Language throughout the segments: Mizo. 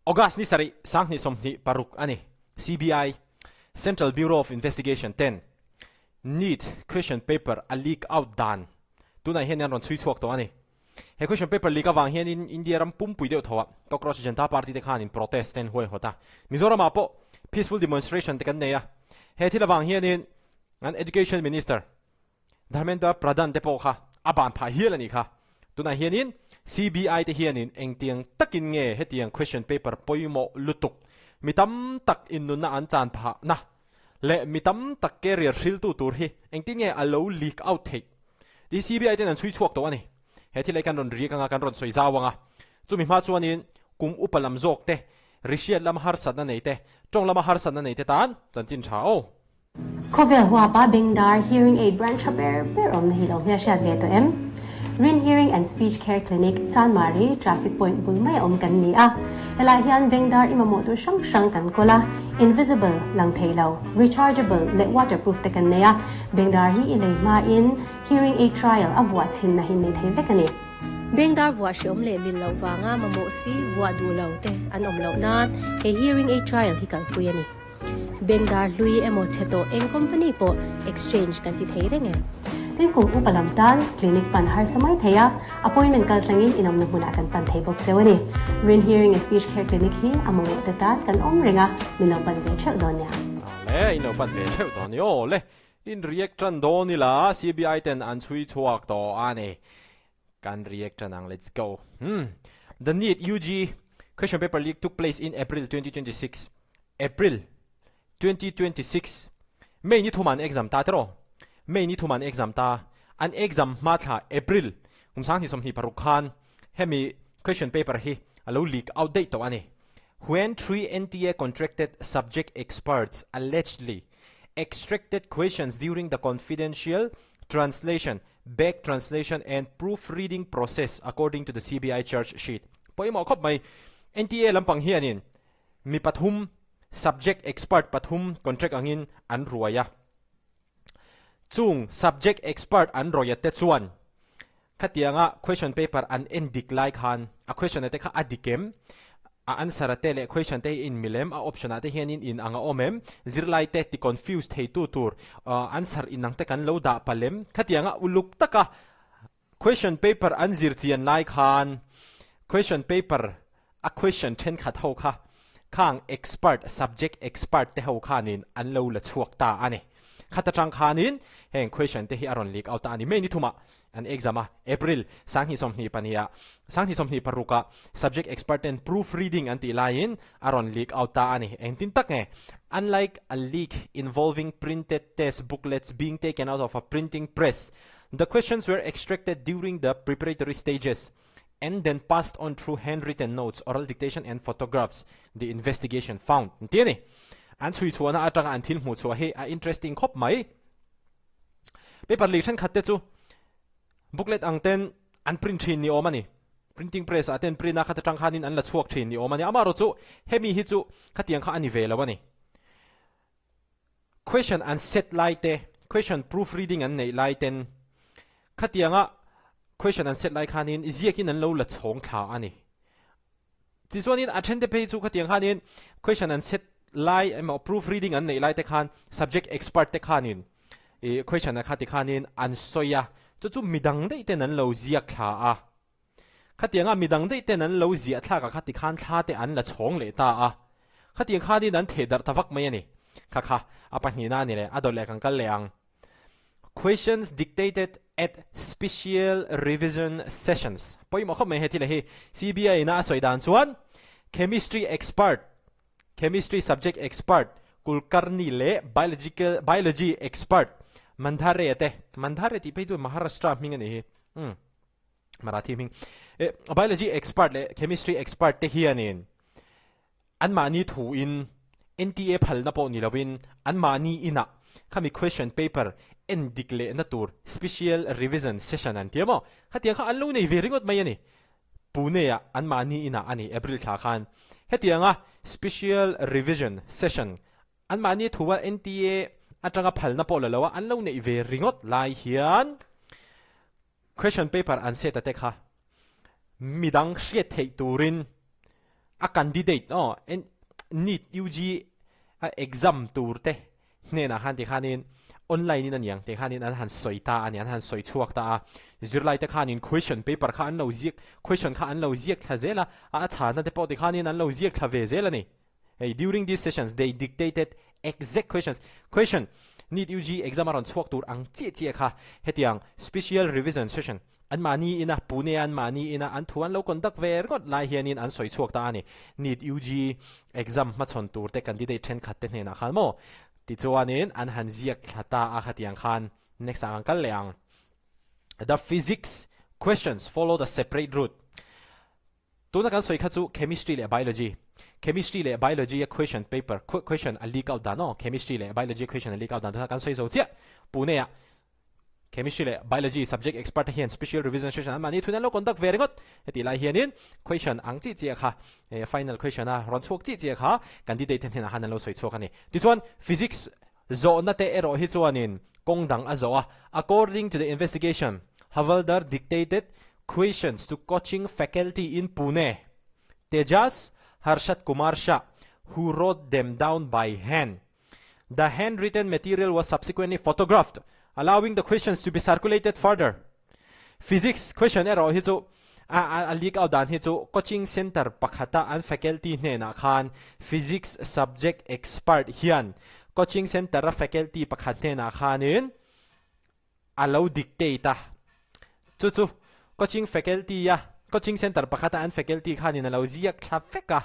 August ni sarih 2026 a ni. CBI, Central Bureau of Investigation, ten NEET question paper a leak out dan tunah hian an rawn chhui chhuak tawh a ni. He question paper leak avang hianin India ram pumpui deuh tho ah Cockroach Janata Party te khanin protest te an huaihawt a. Mizoramah pawh peaceful demonstration te kan nei a. He thil avang hianin an Education Minister Dharmendra Pradhan te pawh kha a ban phah hial a nih kha. Tunah hianin CBI te hianin engtiang takin nge hetiang question paper pawimawh lutuk mi tam tak innunna an chan phahna leh mi tam tak career hriltu tur hi engtin nge a lo leak out theih tih CBI ten an chhui chhuak tawh a ni. He thil hi kan rawn riak anga kan rawn sawi zau anga chumi hma chuanin kum upa lam zawk te, rihriat lama harsatna nei te, tawng lama harsatna nei te tan chanchin tha aw. Khawvel huapa Bengdar Hearing Aid Branch tha ber ber awmna hi lo hmelhriat ve tawh em? Rin Hearing and Speech Care Clinic, Chanmari, Traffic Point bul mai a awm kan ni a. Helai hian Bengdar i mamawh tur hrang hrang kan kawl a, invisible, lang thei lo, rechargeable leh waterproof te kan nei a. Bengdar hi i lei hmain Hearing Aid Trial a vuah chhinna hi nei thei vek a ni. Bengdar vuah hreawm leh mil loh vanga mamawh si vuah duh lo te an awm loh nan he Hearing Aid Trial hi kalpui a ni. Bengdar hlui emaw chhe tawh eng company pawh exchange kan ti thei reng e. Tin kum upa lam tan clinic pan harsa mai thei a, appointment kal tlangin inawmna hmunah kan pan thei bawk cheu a ni. Rin Hearing and Speech Care Clinic hi a mamawh te tan kan awm reng a, min lo pan ve theuh dawn nia. Le, in lo pan ve theuh dawn ni aw le. In react tan dawn ila CBI ten an chhui chhuak tawh a ni. Kan react tan ang let's go. Hmm. The NEET UG question paper leak took place in April 2026. April 2026. May ni thuman exam ta tero. May ni thuman exam ta. An exam hma thla April kum sang ni somni paruk khan hemi question paper hi alo leak out dei to ani. When three NTA contracted subject experts allegedly extracted questions during the confidential translation back translation and proof reading process according to the CBI charge sheet. Pawimawh khawp mai. NTA lampang hianin mi pathum subject expert pathum contract angin an ruai a. Chung subject expert an rawih te chuan khatianga question paper an en dik lai khan a question a te kha a dik em? A answer a te leh question te hi in mil em? A option ah te hianin in ang a awm em? Zirlai te ti confuse theitu tur answer inang te kan lo dah palh em? Khatianga uluk taka question paper an zir chian lai khan question paper a question thenkhat ho kha khang expert, subject expert te ho khanin an lo la chhuak ta a ni. Khat atang khanin heng question te hi a rawn leak out ta a ni. May ni thumah an exam a, April 2022 ah 2026 ah subject expert ten proof reading an tih laiin a rawn leak out ta a ni. Engtin tak nge? Unlike a leak involving printed test booklets being taken out of a printing press, the questions were extracted during the preparatory stages. and then passed on through handwritten notes, oral dictation and photographs, the investigation found. An ti a ni. An chhui chhuahna atanga an thil hmuh chhuah hi a interesting khawp mai. Paper lei thenkhat te chu booklet ang ten an print thin ni awm a ni. Printing press ah ten print a khat atang khanin an la chhuak thin ni awm a ni. Amaherawhchu hemi hi chu khatiang kha a ni ve lo a ni. Question an set lai te, question proof reading an neih lai ten khatianga question an set lai khanin ziakin an lo la chhawng thla a ni. Tichuanin a then te phei chu khatiang khanin question an set lai emaw proof reading an neih lai te khan subject expert te khanin i question a khati khanin an sawi a, chu chu midang daih ten an lo ziak thla a. Khatianga midang daih ten an lo ziah thlak a khati khan thla te an la chhawng leh ta a. Khatiang khanin an theh darh ta vak mai a ni. Kha kha, a pahnihna a ni leh, a dawt leh kan kal leh ang. Questions dictated at special revision sessions. Pawimawh khawp mai he thil hi. CBI ina a sawi dan chuan Chemistry expert, Chemistry subject expert Kulkarni leh Biological, Biology expert Mandhare te, Mandhare tih phei chu Maharashtra hming a nih hi. Umm. Marathi hming eh biology expert leh chemistry expert te hianin anmahni thuin NTA phalna pawh ni loin anmahni inah khami question paper en dik lehna tur special revision session an ti a maw? Khatiang kha an lo nei ve ringawt mai a ni. Pune ah anmahni inah a ni April thla khan. Hetianga special revision session anmahni thua NTA atanga phalna pawh la lo a an lo neih ve ringawt lai hian Question paper an set a te kha midang hriat theih turin. A candidate aw NEET UG a exam tur te hnenah khan tikhanin online in a niang tikhanin an han sawi ta a ni, an han sawi chhuak ta a. Zirlai te khanin question paper kha an lo ziak, question kha an lo ziak thla zel a, a chhana te pawh tikhanin an lo ziak thla ve zel a ni. Hei during these sessions they dictated exact questions, question NEET UG exam a rawn chhuak tur ang chiah chiah kha hetiang special revision session An mahni ina Pune an mahni ina an thu an lo conduct ve ringawt lai hianin an sawi chhuak ta a ni. NEET UG exam hmachhawn tur te candidate thenkhat te hnenah khan maw tichuanin an han ziak thla ta a khatiang khan next ah kan kal leh ang. The physics questions follow the separate route. Tuna kan sawi kha chu chemistry leh biology, chemistry leh biology a question paper, question a leak out dan aw, chemistry leh biology a question a leak out dan tuna kan sawi zo chiah. Pune ah Chemistry leh Biology subject expert te hian special revision session an mahni thuin an lo conduct ve ringawt. Hetih lai hianin question ang chi chiah kha final question a rawn chhuak chi chiah kha candidate te hnenah khan an lo sawi chhuak a ni. Tichuan Physics zawhna te erawh hi chuanin kawng dang a zawh a, according to the investigation, Havaldar dictated questions to coaching faculty in Pune, Tejas Harshad Kumar Shah, who wrote them down by hand. The handwritten material was subsequently photographed, allowing the questions to be circulated further. Physics question erawh hi chu a a leak out dan hi chu coaching center pakhata an faculty hnenah khan physics subject expert hian coaching center a faculty pakhat hnenah khanin a lo dictate a, chu chu coaching faculty a coaching center pakhata an faculty khanin a lo ziak thla vek a,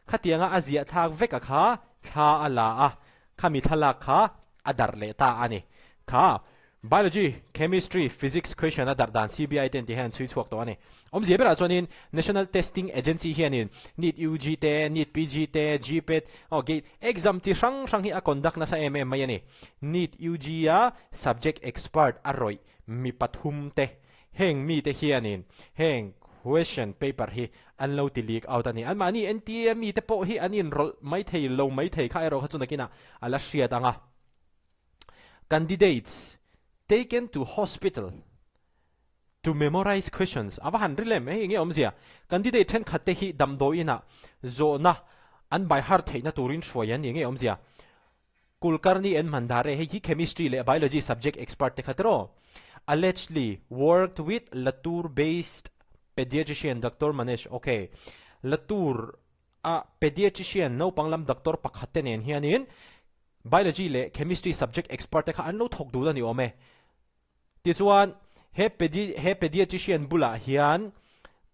khatianga a ziah thlak vek a kha thla a la a, khami thlalak kha a darh leh ta a ni. Kha Biology, Chemistry, Physics question a darh dan CBI ten ti hian an chhui chhuak tawh a ni. Awmzia berah chuanin National Testing Agency hianin NEET UG te, NEET PG te, GPET, aw gate exam chi hrang hrang hi a conduct nasa em em mai a ni. NEET UG a subject expert a rawih mi pathum te heng mite hianin heng question paper hi an lo ti leak out a ni. Anmahni NTA mite pawh hi an inrawlh mai thei lo mai thei kha erawh kha chu nakinah a la hriat ang a. Candidates taken to hospital to memorize questions a va han ri lem hei enge awmzia candidate thenkhat te hi damdawi inah zawhna an by heart theihna turin hruai an ni enge awmzia Kulkarni and Mandhare hei hi chemistry leh biology subject expert te kha tiraw allegedly worked with Latur based pediatrician Doctor Manesh ok Latur a pediatrician naupang lam doctor pakhat te nen hianin biology leh chemistry subject expert te kha an lo thawk dul a ni awm e. Tichuan, he pedi he pediatrician bulah hian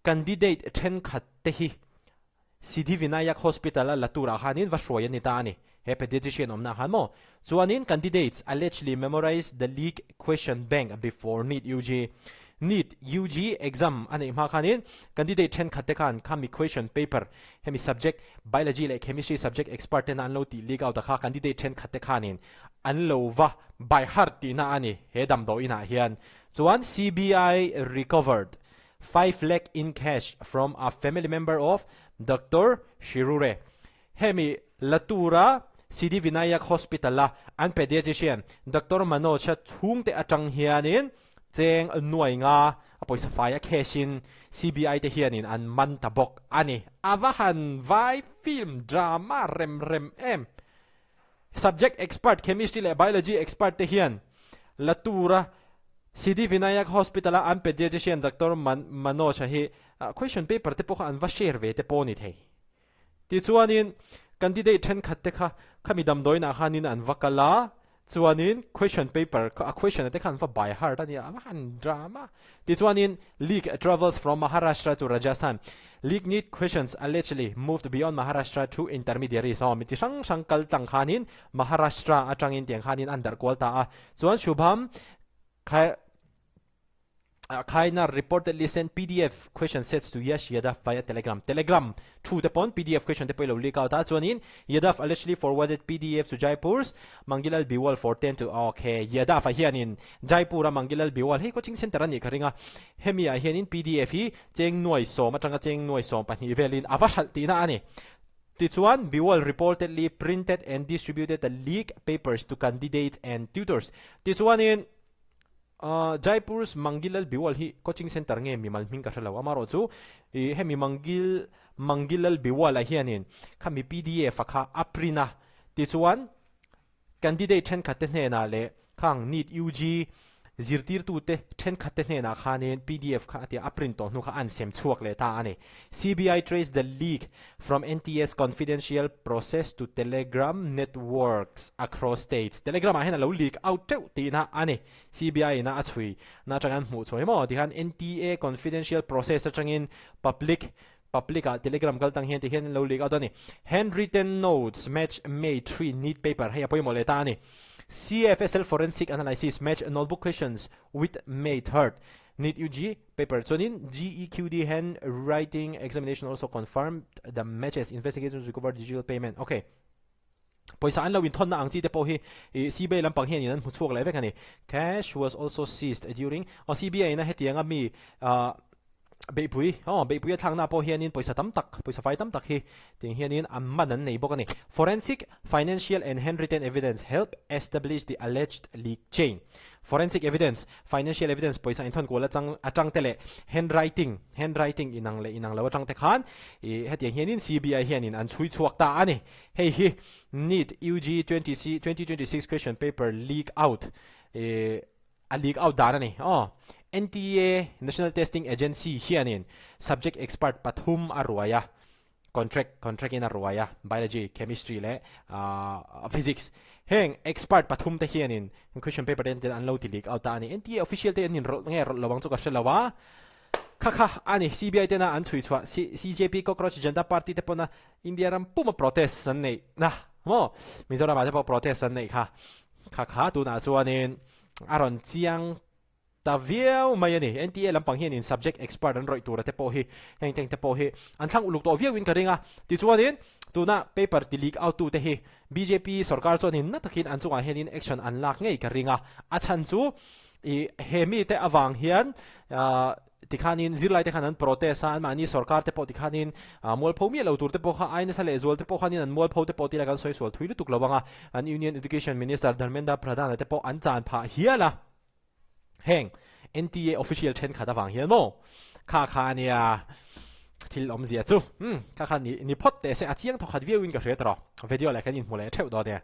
candidate thenkhat te hi Siddhivinayak Hospital a la turah khanin va hruai a ni ta a ni. He pediatrician awmna khan maw? Chuanin candidates allegedly memorized the leak question bank before NEET UG NEET UG exam a neih hma khanin candidate thenkhat te khan khami question paper hemi subject biology leh chemistry subject expert tena an lo tih leak out a kha candidate thenkhat te khanin an lo va by heart tihna a ni he damdawi inah hian chuan CBI recovered 5 lakh in cash from a family member of Doctor Shirure hemi la tura Siddhivinayak Hospital a an pediatrician Doctor Manoj-a chhungte atang hianin cheng nuai nga a pawisa fai a cash in CBI te hianin an man ta bawk a ni. A va han vai film drama rem rem em. Subject expert chemistry leh biology expert te hian la tura Siddhivinayak Hospital a an pediatrician Doctor Manoj-a hi question paper te pawh kha an va share ve te pawh a ni thei. Tichuanin candidate thenkhat te kha khami damdawiinah khanin an va kal a, chuanin question paper kha a question a te kha an va by heart a nia, a va han drama. Tichuanin leak travels from Maharashtra to Rajasthan, leak NEET questions allegedly moved beyond Maharashtra through intermediaries aw mi chi hrang hrang kal tlang khanin Maharashtra atangin tiang khanin an darh kual ta a, chuan Shubham kha Khaina reportedly sent pdf question sets to Yash Yadav via Telegram. Telegram thu te pawn pdf question te pawh i lo leak out a, chuanin Yadav allegedly forwarded pdf to Jaipur's Mangilal Biwal for 10 to ok Yadav ah hianin Jaipur a Mangilal Biwal hei coaching center a nih ka ring a, hemi ah hianin pdf hi cheng nuai sawm atanga cheng nuai sawm pahnih velin a va hralh tihna a ni. Tichuan Biwal reportedly printed and distributed the leaked papers to candidates and tutors. Tichuanin. Jaipur's Mangilal Biwal hi coaching centre nge mimal hming ka hre lo, amaherawhchu ih hemi Mangil Mangilal Biwal-a hianin khami pdf-a kha a print a, tichuan Candidate thenkhatte hnenah leh khang NEET UG zirtirtute thenkhatte hnenah khanin pdf kha a tia a print tawh hnu kha an sem chhuak leh ta a ni. CBI traced the leak from NTS confidential process to Telegram networks across states. Telegram ah hian a lo leak out teuh tihna a ni. CBI ina a chhui na atang an hmuh chhuah hi maw tikhan NTA confidential process atangin public Public ah Telegram kal tang hian ti hian an lo leak out a ni. Handwritten notes match May 3 NEET paper hei a pawimawh leh ta a ni. CFSL forensic analysis match notebook questions with May 3rd NEET UG paper chuanin GEQD handwriting examination also confirmed the matches investigations recovered digital payment ok Pawisa an lo inthawnna ang chi te pawh hi CBI lampang hianin an hmu chhuak leh vek a ni. Cash was also seized during aw CBI ina hetianga mi beihpui aw beihpui a thlakna pawh hianin pawisa tam tak pawisa fai tam tak hi tiang hianin an man an nei bawk a ni. Forensic, financial and handwritten evidence help establish the alleged leak chain. Forensic evidence, financial evidence pawisa inthawn kual atang atang te leh handwriting, handwriting inang leh inang lo atang te khan ih hetiang hianin CBI hianin an chhui chhuak ta a ni. Hei hi NEET UG 2026 question paper leak out ih a leak out dan a ni. Aw, NTA, National Testing Agency, hianin subject expert pathum a ruai a, contract, contract in a ruai a, biology, chemistry leh physics. Heng expert pathum te hianin question paper te an lo ti leak out ta a ni. NTA official te an inrawlh nge rawlh lo ang chu ka hre lo a. Kha kha a ni, CBI tena an chhui chhuah CJP Cockroach Janta Party te pawna India ram puma protest an neih na maw? Mizoram ah te pawh protest an neih kha. Kha kha tunah chuanin a rawn chiang ta viau mai a ni. NTA lampang hianin subject expert an rawih tura te pawh hi heng teng te pawh hi an thlang uluk tawh viauin ka ring a. Tichuanin tuna paper ti leak out tu te hi bjp sorkar chuanin na takin an chungah hianin action an lak ngei ka ring a. A chhan chu i he mite avang hian tikhanin zirlai te khan an protest a, anmahni sorkar te pawh tikhanin mualpho miah lo tur te pawh kha ai nasa lehzual te pawh khanin an mualpho te pawh tila kan sawi sual thui lutuk lo ang a, an Union Education Minister Dharmendra Pradhan-a te pawh an chan phah hial a, heng NTA official thenkhat avang hian maw kha kha ania thil awmzia chu, umm kha kha ni phawt teh se a chiang thawkhat viauin ka hria tawh, video leh kan inhmu leh theuh dawn e.